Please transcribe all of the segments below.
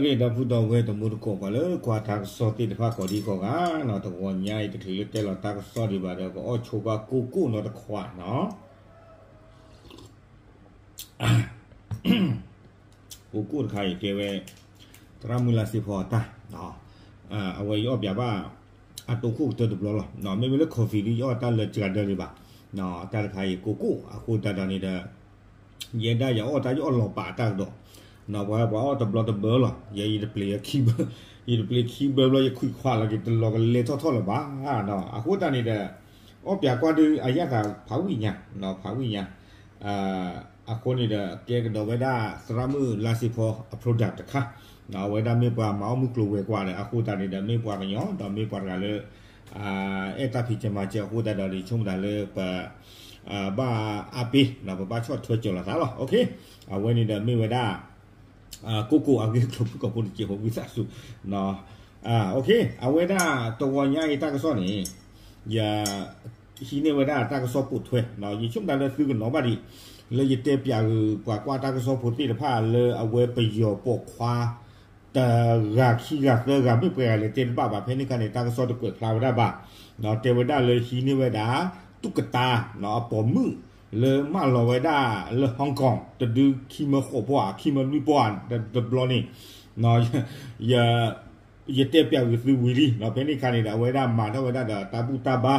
ဂ့ၤ ဒီပုၢ်ဒီဝဲၢ်တံၤသကိး ပှၤလၢကွၢ်တၢ်ကစီၣ်သ့ၣ်တဖၣ်ကိးဒံကိးဂၤနီၤ, တဂီၤညါအံၤတချုးလၢတဲလီၤတၢ်ကစီၣ်ဒံးဘၣ်ဒီး ကအိၣ်ဆိပာ်ကိၢ်ကိၢ်နီတခွးနီၤ. ကိၢ်ကိၢ်တခါအံၤတဲဝဲ သရၣ်မုၣ်လါစ့ဖီအတၢ်, အဝဲယအီၣ်ပၠးဘၣ် အတိခိၣ်ကတၢၢ်တဘျီလီၤ. မ့မ့ၢ်လၢ coffee ဒ်ယအီၣ်တၢ်လၢစှၤဒၢလံဘၣ်, တၢ်တခါအံၤကိၢ်ကိၢ်အဃိသတးဒီးန့ၣ်ဒီး ယဲဒၣ်ယအီၣ်တၢ်ယအီၣ်လီၤပာ်အတၢ်ကဒီး, ပှၤပှၤအီၣ်တဘျီတဘၢလီၤ, ယဲယတပျ့ၤခံဘၢ, ယတပျ့ၤခံဘၢဘျီ ယခွံခွါလီၤက့ၤ တလီၤကလဲထီၣ်ထီၣ်လၢၤဘၣ်နီၤ. အဃိသတးန့ၣ်ဒီး အီၣ်ပၠးကွၢ်ဒုးအယၣ်သးဖးဝံၣ်ညါ, ဖးဝံၣ်ညါ အဃိန့ၣ်ဒီး ကဲကဒီးဝဲဒၣ်သရၣ်မုၣ်လါစ့ဖီအ product တခါ, အဝဲဒၣ်မ့ၢ်ပှၤမၤအီၣ်မုၢ်ကျိၤဝဲၤကွာ်ဒီး အဃိသတးန့ၣ်ဒီး မ့ၢ်ပှၤကညီ ဒီးမ့ၢ်ပှၤတဂၤလၢ အဲၣ်တၢ်ဖံးစၢၤမၤစၢၤအဃိသတးဒီး ယဆိကမိၣ်သးလၢပ ဘၣ်အါပ့ၤ ပဘၣ်ဆီၣ်ထွဲစၢၤလိာ်သးလီၤ. အဝဲန့ၣ်ဒီးမ့ၢ်ဝဲဒၣ် ကိၢ်ကိၢ်အဂ့ၢ်ကျိၤဖုၣ်ကိာ်ဖိတစဲးဖိဝံသးစူၤ အဝဲဒၣ်တဂီၤညါအံၤတၢ်ကစီၣ်န့ၣ် ယ ဟံးန့ၢ်ဝဲဒၣ်တၢ်ကစီၣ်ပိာ်ထွဲ, ယဆိကမိၣ်သးလၢသုကနီၣ်ဘၣ်ဒံး လၢယတဲပၠးဂ့ၤ ပှၤကွၢ်တၢ်ကစီၣ်ဖိသ့ၣ်တဖၣ်လၢအဝဲပယီၤပိာ်ခွါ တဂၤခံဂၤသၢဂၤ မ့ၢ်ပှဲၤဂၤလဲၣ်တဲတဘၣ်ဘၣ်, ဖဲန့ၣ်ခါန့ၣ် တၢ်ကစီၣ်တကွဲးဖျါဝဲဒၣ်ဘၣ်, တဲဝဲဒၣ်လၢဟံးန့ၢ်ဝဲဒၣ် သူၣ်ကတာ် အပိာ်မုၣ် လၢမၢလီၤဝဲဒၣ်လၢ Hong Kong တဒုခံမၢဃိးပီၢ် ခံမၢလွံၢ်ပီၢ်တဘျီန့ၣ် ယတဲပၠးဂ့ၤသုဝံၤလံ, ဖဲန့ၣ်ခါန့ၣ်ဒီး အဝဲဒၣ်မၤထီၣ်ဝဲဒၣ်ဒီးတၢ်ဘူၣ်တၢ်ဘါ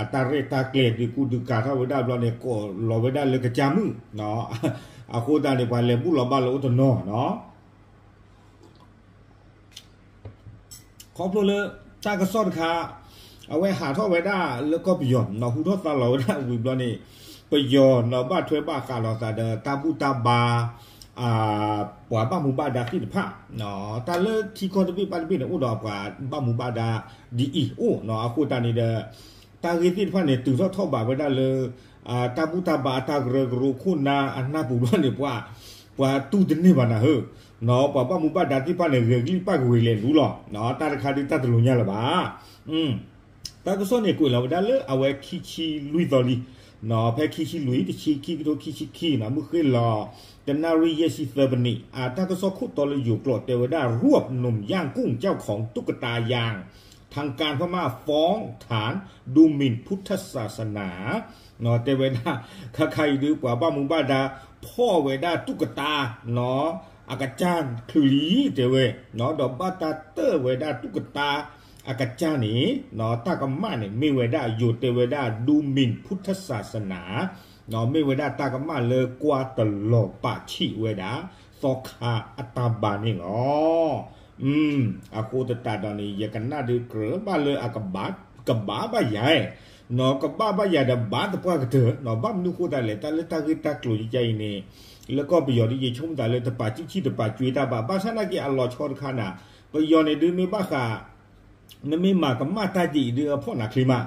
အတၢ်ရဲၣ်တၢ်ကျဲၤ ဒုးကူဒုးကၤထီၣ်ဝဲဒၣ်ဘျီန့ၣ် ကိးလီၤဝဲဒၣ်လၢကစၢ်မုၣ်, အဃိသတးန့ၣ် ပှၤလဲၤဘူၣ်လီၤဘါလၢအိၣ်တနီၤနီၤ ခီဖျိလၢ တၢ်ကစီၣ်တခါ အဝဲဟးထီၣ်ဝဲဒၣ်လၢကီၢ်ပယီၤနီၤ ဟူထီၣ်သါလီၤဝဲဒၣ်ဝံၤဘျီန့ၣ် ပယီၤနီၤ ဘၣ်ထွဲဘၣ်ဃးလိာ်သးဒီးတၢ်ဘူၣ်တၢ်ဘါ ပှၤဘၣ်မူဘၣ်ဒါသ့ၣ်တဖၣ်, တၢ်လၢထံကီၢ်တဘ့ၣ်ဘၣ်တဘ့ၣ်န့ၣ် အိၣ်ဒီးပှၤဘၣ်မူဘၣ်ဒါဒ်အံၤအိၣ်နီၤ, အဃိသတးန့ၣ်ဒီး တၢ်ဂ့ၢ်သ့ၣ်တဖၣ်န့ၣ် တုၤထီၣ်ထီၣ်ဘးဝဲဒၣ်လၢ တၢ်ဘူၣ်တၢ်ဘါအတၢ်ကရၢကရိခိၣ်နၢ်အနၢ်ပူၤဘျီန့ၣ် ပှၤ ပှၤတူၢ်တန့ၢ်ဘၣ်နၤဧၢ, ပှၤဘၣ်မူဘၣ်ဒါသ့ၣ်တဖၣ်န့ၣ် ဂဲၤကလံၣ်ပၣ်ကဝ့ၤလဲၤလူလီၤ, တၢ်တခါဒုးတၢ်တလိၤညါလၢၤဘၣ်. တၢ်ကစီၣ်န့ၣ် ကွဲးလီၤဝဲဒၣ်လၢအဝဲခံဆံလွံၢ်သီလံ, ဖဲခံဆံလွံၢ် တဆံခံကထိခံဆံခံနီၤ မုၢ်ဃ့ၢ်လီၤ တနၣ်ရံၣ်ယဲၢ်ဆံသၢပနံး အတၢ်ကစီၣ်ခိၣ်တီလၢယိၤကျိာ် တဲဝဲဒၣ် รวบหนุ่มย่างกุ้งเจ้าของตุ๊กตายาง ทางการพม่าฟ้องฐานดูหมิ่นพุทธศาสนา တဲဝဲဒၣ် ခါခါအံၤဒုး ပှၤဘၣ်မူဘၣ်ဒါ ဖီၣ်ဝဲဒၣ်သူၣ်ကတာ် အကစၢ်ချုးလံ တဲဝဲ, ဒီးဘၣ်တၢ်တၢၢ်ဝဲဒၣ်သူၣ်ကတာ်အကစၢ်န့ၣ် တၢ်ကမၣ်န့ၣ် မ့ၢ်ဝဲဒၣ် ယိၤတဲဝဲဒၣ် ดูหมิ่นพุทธศาสนา မ့ၢ်ဝဲဒၣ်တၢ်ကမၣ်လၢကွၢ်တလီၤပာ်ဆံးဝဲဒၣ် သီခါအတၢ်ဘါန့ၣ်လီၤ. အဃိသတးဒီးန့ၣ် ယကနၣ်ဒုးကြၢးဘၣ်လၢအကဘၣ် ကဘၣ်ဘၣ်ယၤ, ကဘၣ်ဘၣ်ယၤဒီးဘၣ်သပှၢ်ကတၢၢ်, ဘၣ်မနုၤအဃိသတးလဲၣ် တၢ်လၢတၢ်ဂ့ၢ်တၢ်ကျိၤယကအံၤန့ၣ် လၢကီၢ်ပယီၤဒ်ယဆိကမိၣ်သးလၢတပာ်စုဆံၣ်တပာ်ကွံာ်တၢ်ဘၣ်, ဘၣ်ဆၣ်နာ်က့အလီၤဆီတခါနၤ, ပယီၤန့ၣ်ဒုးမ့ၢ်ဘၣ်ဃး နမ့ၢ်မၤကမၣ်တၢ်ဒ်အံၤဒုး အဖီၣ်နၤချ့မး,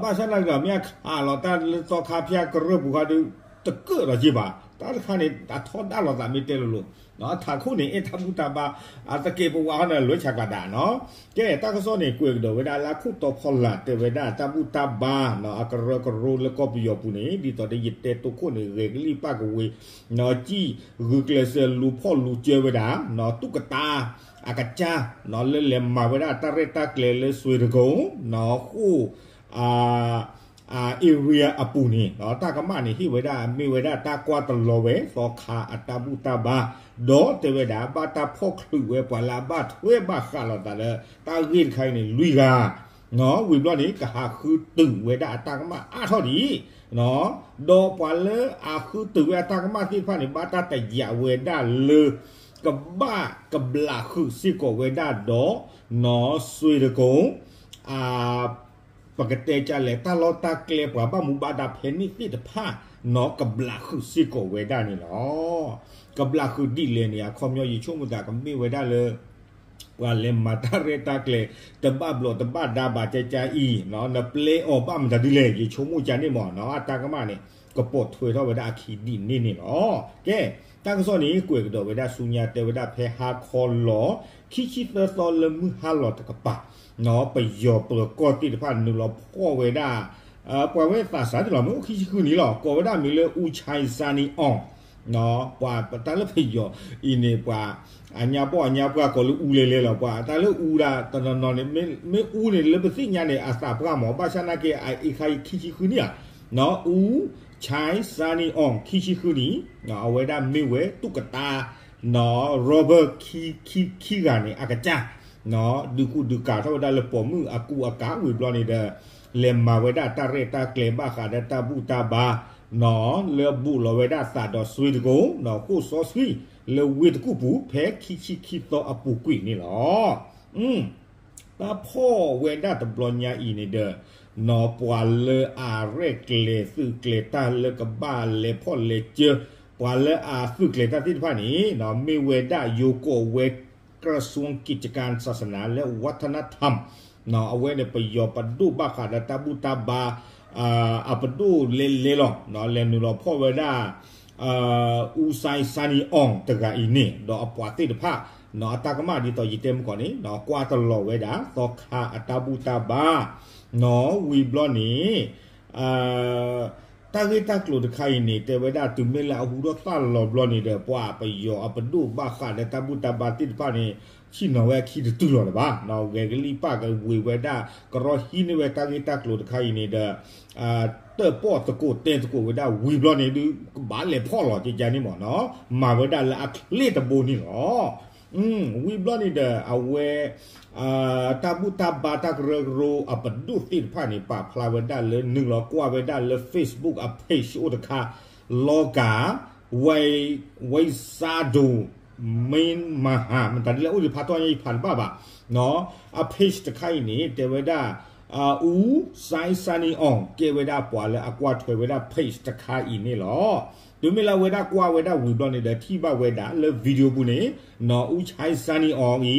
ဘၣ်ဆၣ်နာ်က့ဒီး မ့ၢ်အခးလီၤတၢ်လၢသီခါဖၠၣ်ကရၢၢ်ပူၤခါဒုး တကၢၣ်လီၤက့ဘၣ်, တၢ်တခါန့ၣ် အထီဒါလိာ်သးမ့ၢ်တဲလိၤလိၤ, ထးခိၣ်န့ၣ် အဲၣ်တၢ်ဘူၣ်တၢ်ဘါ အသကဲးပဝးဟီန့ၣ် လွဲၢ်ဆးကျးဒၣ်နီၤ. ကဲ တၢ်ကစီၣ်န့ၣ် ကွဲးကဒီးဝဲဒၣ်လၢခိၣ်တီဖီလာ် တဲဝဲဒၣ်တၢ်ဘူၣ်တၢ်ဘါ အကရၢကရိလၢကီၢ်ပယီၤပူၤန့ၣ် ဒ်သိးဒီးယတဲတိခိၣ်န့ၣ် ဂဲၤကလံၣ်ပၣ်ကဝ့ၤ စံၣ်ဂုာ်ကျဲးစၢးလူၤဖီၣ်လူၤစၢၤဝဲဒၣ် သူၣ်ကတာ်အကစၢ် လၢလဲၤမၤဝဲဒၣ်တၢ်ရဲၣ်တၢ်ကျဲၤလၢစွ့တကိၤ ဃိၣ် area အပူၤန့ၣ် တၢ်ကမၣ်န့ၣ် ဟ့ၣ်ဝဲဒၣ် မ့ၢ်ဝဲဒၣ်တၢ်ကွၢ်တလီၤဝဲ သီခါအတၢ်ဘူၣ်တၢ်ဘါ ဒီးတဲဝဲဒၣ် ဘၣ်တၢ်ဖီၣ်ချုးဝဲပှၤလၢအဘၣ်ထွဲဘၣ်ဃးလိာ်သးလၢ တၢ်ဂ့ၢ်တခါအံၤန့ၣ် လွံၢ်ဂၤ ဝံၤဘျီန့ၣ် ကဟးဃုတုာ်ဝဲဒၣ်အတၢ်ကမၣ်အါထီၣ်ဒံး ဒီးပှၤလၢအဃုတုာ်ဝဲအတၢ်ကမၣ်သ့ၣ်တဖၣ်န့ၣ် ဘၣ်တၢ်တယာ်ဝဲဒၣ်လၢ ကဘၣ်ကဘျးဃုာ်စ့ၢ်ကီးဝဲဒၣ်ဒီး နီၢ်စွ့တကိၤ ပကတဲကလဲၣ် တၢ်လီၢ်တၢ်ကျဲပှၤဘၣ်မူဘၣ်ဒါဖဲန့ၣ်သ့ၣ်တဖၣ် နီၢ်ကဘျးဃုာ်စ့ၢ်ကီးဝဲဒၣ်န့ၣ်လီၤ. ကဘျးဃုာ်ဒ်လဲၣ်န့ၣ် အခီပညီယဆိကမိၣ်သးကမ့ၢ်ဝဲဒၣ်လၢ ပှၤလဲၤမၤတၢ်ရဲၣ်တၢ်ကျဲၤ တဘၣ်ဘျီးတဘၣ်ဒါဘၣ်ကကါအံၤ နပျဲအီၤဘၣ်မတၤဒ်လဲၣ် ယဆိကမိၣ်ကန့ၣ်မ့ၢ်နီၤ အတၢ်ကမၣ်န့ၣ် ကပိာ်ထွဲထီၣ်ဝဲဒၣ်အခံဒ်န့ၣ်န့ၣ်လီၤ. ကဲ တၢ်ကစီၣ်န့ၣ် ကွဲးကဒီးဝဲဒၣ်ဆူညါတဲဝဲဒၣ်ဖဲဟါခီလီၤ ခံဆံသၢသီလၢမုၢ်ဟါလီၤတကပၤ ပယီၤပၢၤကီၢ်သ့ၣ်တဖၣ်နုာ်လီၤဖီၣ်ဝဲဒၣ် ပှၤဝဲသးစၢ်တလီၤမ့ၢ်အိၣ်ခံဆံဃုနံၣ်လီၤ ကိးဝဲဒၣ်မံၤလၢ အူခၠဲးစါနံအီၣ် ပှၤတၢ်လၢပယီၤအံၤန့ၣ် ပှၤအညါဘီၣ်အညါပှၢ်ကိးလၢအူလဲၤလဲၤလီၤ. ပှၤတၢ်လၢအူဒၣ်တနီၤနီၤန့ၣ် မ့ၢ်အူန့ၣ် လၢပသ့ၣ်ညါန့ၣ် အသးပှၢ်မး. ဘၣ်ဆၣ်နာ်က့ အခါအံၤခံဆံဃုနံၣ်ဧါ, အူ Chai Sunny Ong ခံဆံဃုနံၣ်, အဝဲဒၣ်မ့ၢ်ဝဲသူၣ်ကတၢ Robert ခံဆံခံဂၤန့ၣ် အကစၢ် ဒုးကူဒုးကၤထီၣ်ဝဲဒၣ်လၢပိာ်မုၣ်အကူအကၤဝံၤဘျီန့ၣ်ဒီး လဲၤမၤဝဲဒၣ်တၢ်ရဲၣ်တၢ်ကျဲၤဘၣ်ဃးဒီးတၢ်ဘူၣ်တၢ်ဘါ လၢအဘူးလီၤဝဲဒၣ်သးဒီးစွ့တကိ ဃိၣ်စီဆှံ လၢဝ့ၢ်တကူၣ်ပူၤ ဖဲခံဆံခံသီအပူၤကွံာ်န့ၣ်လီၤ. တၢ်ဖီၣ်ဝဲဒၣ်တဘျီညါအံၤန့ၣ်ဒီး ပှၤလၢအရဲၣ်ကျဲၤသုးကျဲၤတၢ်လၢကဘၣ်လဲၤဖီၣ်လဲၤစၢ ပှၤလၢအသုးကျဲၤတၢ်သ့ၣ်တဖၣ်န့ၣ် မ့ၢ်ဝဲဒၣ်ယိၤကိးဝဲ กระทรวงกิจการศาสนาและวัฒนธรรม အဝဲန့ၣ်ပယီၤပဒိၣ်ဘၣ်ဃးဒီးတၢ်ဘူၣ်တၢ်ဘါ အပဒိၣ်လဲၤလဲၤလီၤ လဲၤနုာ်လီၤဖီၣ်ဝဲဒၣ် အူ Chai Sunny Ong တဂၤအံၤန့ၣ် ဒီးအပှၤသ့ၣ်တဖၣ် အတၢ်ကမၣ်ဒ်သိးယတဲမုၢ်ကီၢ်န့ၣ် ကွၢ်တလီၤဝဲဒၣ် သီခါအတၢ်ဘူၣ်တၢ်ဘါ ဝံၤဘျီန့ၣ် တၢ်ဂ့ၢ်တၢ်ကျိၤတခါအံၤန့ၣ် တဲဝဲဒၣ်တုၤမ့ၢ်လၢအဟူထီၣ်သၣ်လီၤဘျီန့ၣ်ဒီး ပှၤပယီၤအပဒိၣ်ဘၣ်ဃးဒီးတၢ်ဘူၣ်တၢ်ဘါသ့ၣ်တဖၣ်န့ၣ် ဆ့ၣ်နီၤဝဲအခံတတုၤလီၤလၢၤဘၣ်. ဂဲၤကလံၣ်ပၣ်ကဝ့ၤဝဲဒၣ် ကရီဟံးန့ၢ်ဝဲတၢ်ဂ့ၢ်တၢ်ကျိၤတခါအံၤန့ၣ်ဒီး တၢၣ်ပီၣ်သကိးတဲသကိးဝဲဒၣ်ဝံၤဘျီန့ၣ်ဒုး ကဘၣ်လဲၤဖီၣ်လီၤကကါန့ၣ်မ့ၢ်နီၤ မၤဝဲဒၣ်လၢအချ့တဘိန့ၣ်လီၤ. ဝံၤဘျီန့ၣ်ဒီး အဝဲ တၢ်ဘူၣ်တၢ်ဘါတၢ်ကရၢကရိအပဒိၣ်သ့ၣ်တဖၣ်န့ၣ် ပာ်ဖျါဝဲဒၣ်လၢနုာ်လီၤကွၢ်ဝဲဒၣ်လၢ Facebook အ page အိၣ်တခါ လီၤကၤ ဝဲ ဝဲစၢ်ဒိၣ် မ့ၢ်မၤဟး မတၤဒ်လဲၣ်အိၣ်ဒံးဖးထီၣ်ညါယဖးတဘၣ်ဘၣ် အ page တခါအံၤန့ၣ် တဲဝဲဒၣ် အူ Chai Sunny Ong ကဲဝဲဒၣ်ပှၤလၢအကွၢ်ထွဲဝဲဒၣ် page တခါအံၤန့ၣ်လီၤ. တုၤမ့ၢ်လၢအဝဲဒၣ်ကွၢ်ဝဲဒၣ်ဝံၤဘျီန့ၣ်ဒီး ထံၣ်ဘၣ်ဝဲဒၣ်လၢ video ပူၤန့ၣ် နီၢ် အူ Chai Sunny Ong အံၤ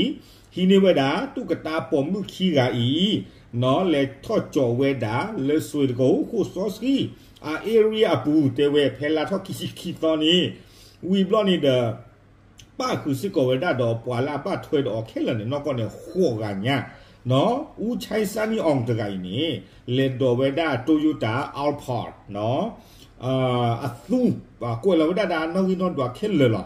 ဟံးန့ၢ်ဝဲဒၣ် သူၣ်ကတၢပိာ်မုၣ်ခံဂၤအံၤ နီၢ်လဲၤထီၣ်ကၠီးဝဲဒၣ်လၢစွ့တကိ ဃိၣ်စီဆှံ အ area အပူၤ တဲဝဲဖဲလါထီၣ်ခံဆံခံသီန့ၣ် ဝံၤဘျီန့ၣ်ဒီး ပၣ်ဃုာ်စ့ၢ်ကီးဝဲဒၣ်ဒီးပှၤလၢအဘၣ်ထွဲဒီးအီၤခဲလၢာ်န့ၣ် နီၢ်ကီၢ်န့ၣ် ဃိးဂၤညါ နီၢ် အူ Chai Sunny Ong တဂၤအံၤန့ၣ် လဲၤဒိးဝဲဒၣ် Toyota Alphard နီၢ် အသူ ကွဲးလီၤဝဲဒၣ်ဒီးနီၣ်ဂံၢ်နီၣ်ဒွးခဲလၢာ်လီ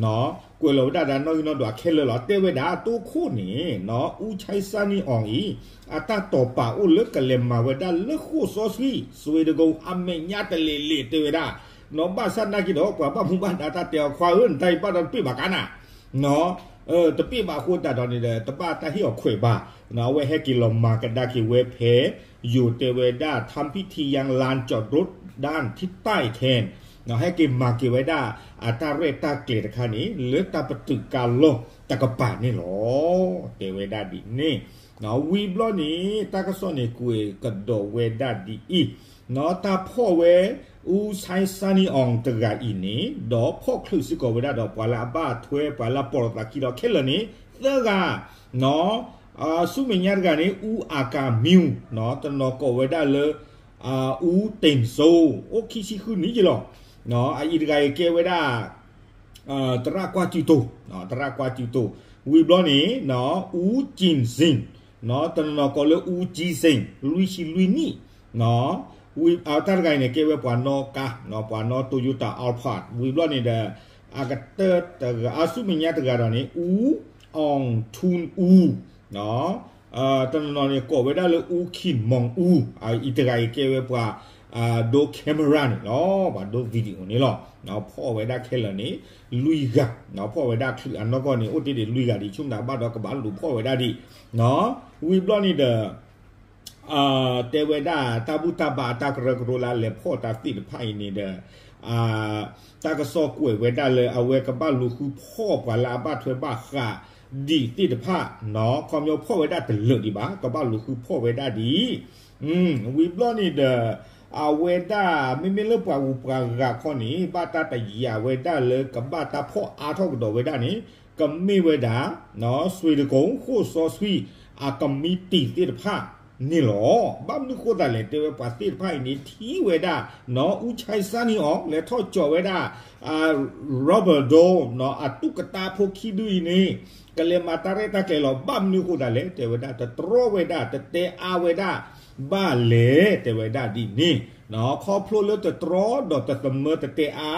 ၤ. ကွဲးလီၤဝဲဒၣ်ဒီးနီၣ်ဂံၢ်နီၣ်ဒွးခဲလၢာ်လီၤ. တဲဝဲဒၣ်တိခိၣ်န့ၣ် နီၢ် အူ Chai Sunny Ong အံၤ အတၢ်တိာ်ပာ်အိၣ်လၢကလဲၤမၤဝဲဒၣ်လၢဃိၣ်စီဆှံ စွ့တကိ အမဲာ်ညါတလ့ၤလ့ၤတဲဝဲဒၣ် နီၢ် ဘၣ်ဆၣ်နာ်က့ဒီး ပှၤဘၣ်မူဘၣ်ဒါတၢ်တဲအီၤ ခွါဧၢ နတၢ်အံၤဘၣ်ဒီးတပ့ၢ်ဘၣ်ကါနၤ နီၢ် တပ့ၢ်ဘၣ်အဃိသတးဒီးန့ၣ်ဒီး တဘၣ်တၢ်ဟ့ၣ်အီၤခွဲးဘၣ်. အဝဲဟဲက့ၤလီၤမၤကဒါက့ၤဝဲဖဲ ယိၤတဲဝဲဒၣ် ထမ်ဖံထံယၣ် လါကၠီၣ်ဒိၣ်ဒၣ်ထံတၢ်အံၤခဲ ဟဲက့ၤမၤက့ၤဝဲဒၣ် အတၢ်ရဲၣ်တၢ်ကျဲၤတခါန့ၣ် လၢတၢ်ပတုာ်ကါလီၢ်တကပၤန့ၣ်လီၤ. တဲဝဲဒၣ်ဒ်န့ၣ် ဝံၤဘျီန့ၣ် တၢ်ကစီၣ်န့ၣ် ကွဲးကဒီးဝဲဒၣ်ဒ်အံၤ နီၢ် တၢ်ဖီၣ်ဝဲ အူ Chai Sunny Ong တဂၤအံၤန့ၣ် ဒီးဖီၣ်ချုးစ့ၢ်ကီးဝဲဒၣ်ဒီး ပှၤလၢအဘၣ်ထွဲ ပှၤလၢအပိာ်လိာ်သးခံဒီးခဲလၢာ်န့ၣ် သၢဂၤ နီၢ် ဆူမဲာ်ညါတဂၤန့ၣ် အူ အၣ်ကၣ်မံၣ် နီၢ် တနီၤကိးဝဲဒၣ်လၢ အူ တ့ၢ်စိ အိၣ်ခံဆံဃုနံၣ်ယံလီၤ. အအံၤတဂၤအံၤကဲဝဲဒၣ် သရၣ်ကွၢ်စုတိၤ သရၣ်ကွၢ်စုတိၤ ဝံၤဘျီန့ၣ် နီၢ် အူ ကၠံၣ်စ့ၣ် နီၢ် တနီၤနီၤကိးလၢအူ ကၠံၣ်စ့ၣ် လွံၢ်ဆံလွံၢ်နံၣ် နီၢ် တၢ်တဂၤအံၤန့ၣ် ကဲဝဲပှၤနီၣ်ကါ ပှၤနီၣ် Toyota Alphard ဝံၤဘျီန့ၣ်ဒီး အကတၢၢ်တဂၤ အဆူမဲာ်ညါတဂၤဒီးန့ၣ် အူ အီၣ်ထူၣ်အူ တနီၤနီၤန့ၣ် ကိးဝဲဒၣ်လၢအူ ခံၣ်မီၣ်အူ အအံၤတဂၤအံၤကဲဝဲပှၤ ဒိ camera န့ၣ်လီၤ ပှၤဒိ video န့ၣ်လီၤ. ဖီၣ်ဝဲဒၣ်ခဲလၢာ်န့ၣ် လွံၢ်ဂၤ ဖီၣ်ဝဲဒၣ်ချုးအနီၢ်ကီၢ်န့ၣ် အိၣ်တ့ၢ်ဒံးလွံၢ်ဂၤဒံး ဆိကမိၣ်တၢ်ဘၣ်ဒီးကဘၣ်လူၤဖီၣ်ဝဲဒၣ်ဒံး ဝံၤဘျီန့ၣ်ဒီး တဲဝဲဒၣ်တၢ်ဘူၣ်တၢ်ဘါအတၢ်ကရၢကရိလၢအလဲၤဖီၣ်တၢ်သ့ၣ်တဖၣ်အံၤန့ၣ်ဒီး တၢ်ကစီၣ်ကွဲးဝဲဒၣ်လၢအဝဲကဘၣ်လူၤဃုဖီၣ်ပှၤလၢအဘၣ်ထွဲဘၣ်ဃးဒံးသ့ၣ်တဖၣ် နီၢ် ခီပညီဖီၣ်ဝဲဒၣ်တလၢာ်ဒံးဘၣ် ကဘၣ်လူၤဃုဖီၣ်ဝဲဒၣ်ဒံး ဝံၤဘျီန့ၣ်ဒီး အဝဲဒၣ်မ့မ့ၢ်လၢပှၤဂုၤပှၤဂၤခီန့ၣ် ဘၣ်တၢ်တယာ်ဝဲဒၣ်လၢကဘၣ်တၢ်ဖီၣ်အါထီၣ်ကဒီးဝဲဒၣ်န့ၣ် ကမ့ၢ်ဝဲဒၣ် နီၢ် စွ့တကိ ဃိၣ်စီဆှံ အကမံးတံာ်သ့ၣ်တဖၣ်န့ၣ်လီၤ. ဘၣ်မနုၤဃိသတးလဲၣ် တဲဝဲပှၤသ့ၣ်တဖၣ်အံၤန့ၣ် ထံၣ်ဝဲဒၣ် နီၢ် အူ ဆဲးစၢနံၣ်အီၤ လဲၤထီၣ်ကၠီာ်ဝဲဒၣ် Robert Doe နီၢ် အသူၣ်ကတၢဖိခံဒုအံၤန့ၣ် ကလဲၤမၤတၢ်ရဲၣ်တၢ်ကျဲၤလီၤ. ဘၣ်မနုၤဃိသတးလဲၣ် တဲဝဲဒၣ် တတြီဝဲဒၣ် တတဲအါဝဲဒၣ် ဘၣ်လဲၣ် တဲဝဲဒၣ်ဒ်န့ၣ်, ခီဖျိလၢတတြီဒီးတသမၢတတဲအါ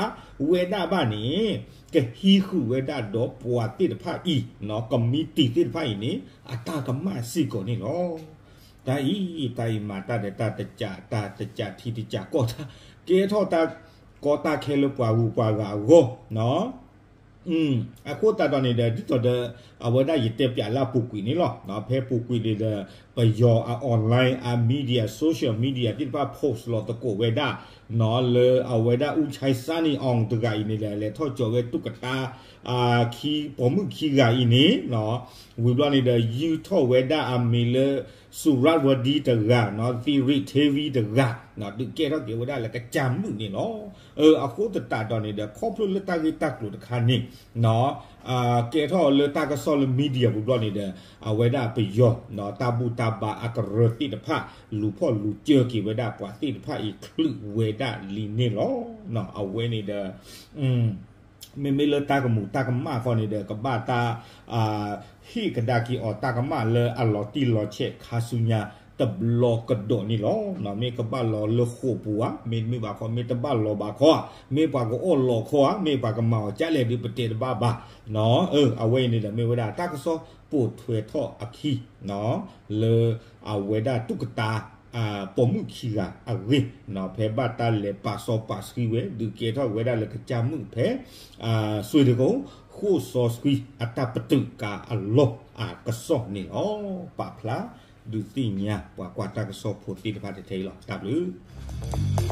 ဝဲဒၣ်ဘၣ်န့ၣ် ကဟံးဃုာ်ဝဲဒၣ်ဒီးပှၤသ့ၣ်တဖၣ်အံၤ ကမံးတံာ်သ့ၣ်တဖၣ်အံၤန့ၣ် အတၢ်ကမၣ်စ့ၢ်ကီးန့ၣ်လီၤ. တၢ်အံၤ တၢ်အံၤမၤတၢ်ဒီးတၢ်တကး တၢ်တကးထံတကးကီၢ်တၢ် ကဲထီၣ်တၢ်ကီတၢ်ခဲလၢပှၤဂုၤပှၤဂၤအဂီၢ် အဃိသတးဒီးန့ၣ်ဒီး ဒ်သိးဒီး အဝဲဒၣ်ယတဲပၠးလၢအပူၤကွံာ်န့ၣ်လီၤ. ဖဲပူၤကွံာ်န့ၣ်ဒီး ပယီၤအ online အ media social media သ့ၣ်တဖၣ် post လီၤသကိးဝဲဒၣ် လၢအဝဲဒၣ် အူခၢၣ်စၢ်နံၣ်အီၤတဂၤအံၤန့ၣ်ဒီး လဲၤထီၣ်ကၠီၤဝဲတူၣ်ကတၢ ပိာ်မုၣ်ခံဂၤအံၤန့ၣ် ဝံၤဘျီန့ၣ်ဒီး ယုၢ်ထီၣ်ဝဲဒၣ်အမံၤလၢ စူၤရၣ်ဝဒံတဂၤ သံရံးထ့ဝံတဂၤ ဒုးကဲထီၣ်က့ၤဝဲဒၣ်လၢကစၢ်မုၣ်န့ၣ်လီၤ. အဃိသတးဒီးန့ၣ်ဒီး ခီဖျိလၢတၢ်ဂ့ၢ်တၢ်ကျိၤတခါန့ၣ် ကဲထီၣ်လၢတၢ်ကစီၣ်လၢ media ပူၤဘျီန့ၣ်ဒီး အဝဲဒၣ်ပယီၤ တၢ်ဘူၣ်တၢ်ဘါအကရၢသ့ၣ်တဖၣ် လူၤဖီၣ်လူၤစၢၤက့ၤဝဲဒၣ်ပှၤသ့ၣ်တဖၣ်အံၤ ချုးဝဲဒၣ်လံန့ၣ်လီၤ. အဝဲန့ၣ်ဒီး မ့မ့ၢ်လၢတၢ်ကမူၤတၢ်ကမၣ်ဃီန့ၣ်ဒီး ကဘၣ်တၢ် ဟ့ၣ်ကဒါက့ၤအီၤတၢ်ကမၣ်လၢအလီၤတံၢ်လီၤဆဲးခါဆူညါ တဘျီကဒီးန့ၣ်လီၤ. မ့ၢ်ကဘၣ်လီၤလၢဃိာ်ပူၤဧါ, မ့တမ့ၢ်ဘၣ်ခီ မ့ၢ်တဘၣ်လီၤဘၣ်ခီ, မ့ၢ်ပှၤကအီၣ်လီၤခီဧါ, မ့ၢ်ပှၤကမၤအီၤကလဲၣ်ဒုး ပတဲတဘၣ်ဘၣ်. အဝဲအံၤန့ၣ်ဒီး မ့ၢ်ဝဲဒၣ်တၢ်ကစီၣ်ပိာ်ထွဲထီၣ်အခံ လၢအဝဲဒၣ်တူၣ်ကတၢ ပိာ်မုၣ်ခံဂၤအဂ့ၢ် ဖဲဘၣ်တၢ်လဲၤပာ်စီပာ်ဆှံဝဲ ဒုးကဲထီၣ်ဝဲဒၣ်လၢကစၢ်မုၣ်ဖဲ စွ့တကိး ဃိၣ်စီဆှံအတၢ်ပတုာ်ကါအလီၢ်အကစီၣ်န့ၣ်လီၤ. ပာ်ဖျါဒုးသ့ၣ်ညါပှၤကွၢ်တၢ်ကစီၣ်ဖိသ့ၣ်တဖၣ်ထဲအံၤလီၤ. တၢ်ဘျုး